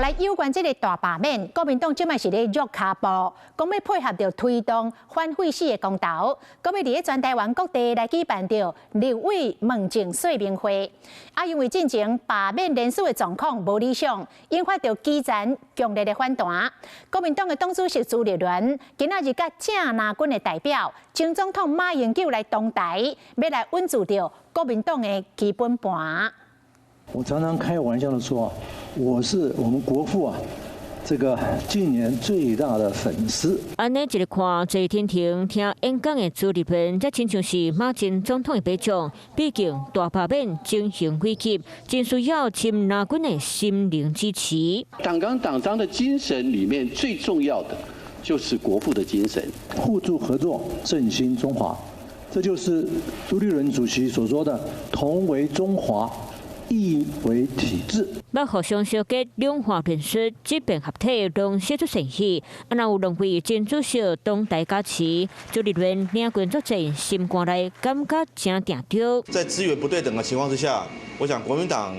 來有關這个大罷免，國民黨這擺是咧弱跤步，講欲配合著推動反廢死的公投，閣欲佇咧全台灣各地來舉辦著立委問政說明會。啊，因為進前罷免人數的狀況無理想，引發著基層強烈的反彈。國民黨的黨主席朱立倫今仔日佮正藍軍的代表前總統馬英九來同台，欲來穩住著國民黨的基本盤。我常常開玩笑的說，我是我們國父啊，這個近年最大的粉絲。按呢一个看坐天庭聽演講的朱立倫，才親像是馬前總統的白將。畢竟大罷免情形危急，真需要深藍軍的心靈支持。黨綱黨章的精神裡面最重要的就是國父的精神，互助合作，振興中華，這就是朱立倫主席所說的同為中華，異為體制。欲互相相結，兩岸論述，這邊合體，攏釋出善意。啊，若有兩位前主席同台加持，朱立倫領軍作戰，心肝內感覺誠定著。在資源不對等的情況之下，我想國民黨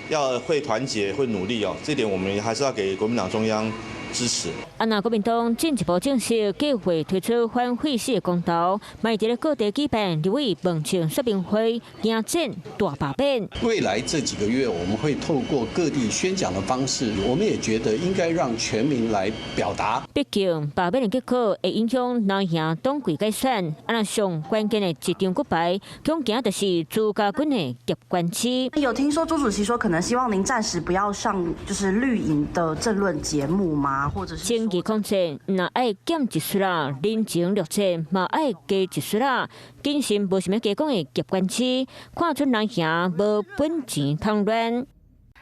要會團結、會努力哦，這點我們還是要給國民黨中央支持。啊，若國民黨進一步正式計劃推出反廢死的公投，嘛佇咧各地舉辦立委問政說明會，迎戰大罷免。未來這幾個月，我們會透過各地宣講的方式，我們也覺得應該讓全民來表達。畢竟罷免的結果會影響藍營黨魁改選，啊，若上關鍵的一張骨牌，恐驚就是朱家軍的夾關區。有聽說朱主席說，可能希望您暫時不要上，就是綠營的政論節目嗎？或者是？政治抗戰，若愛減一撮仔，人情略戰嘛愛加一撮仔，謹慎無啥物加講的夾關區，看出藍營無本錢通亂。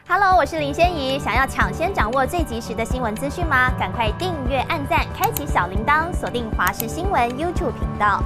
Hello，我是林仙怡，想要搶先掌握最及時的新聞資訊嗎？趕快訂閱、按讚、開啟小鈴鐺，鎖定華視新聞 YouTube 頻道。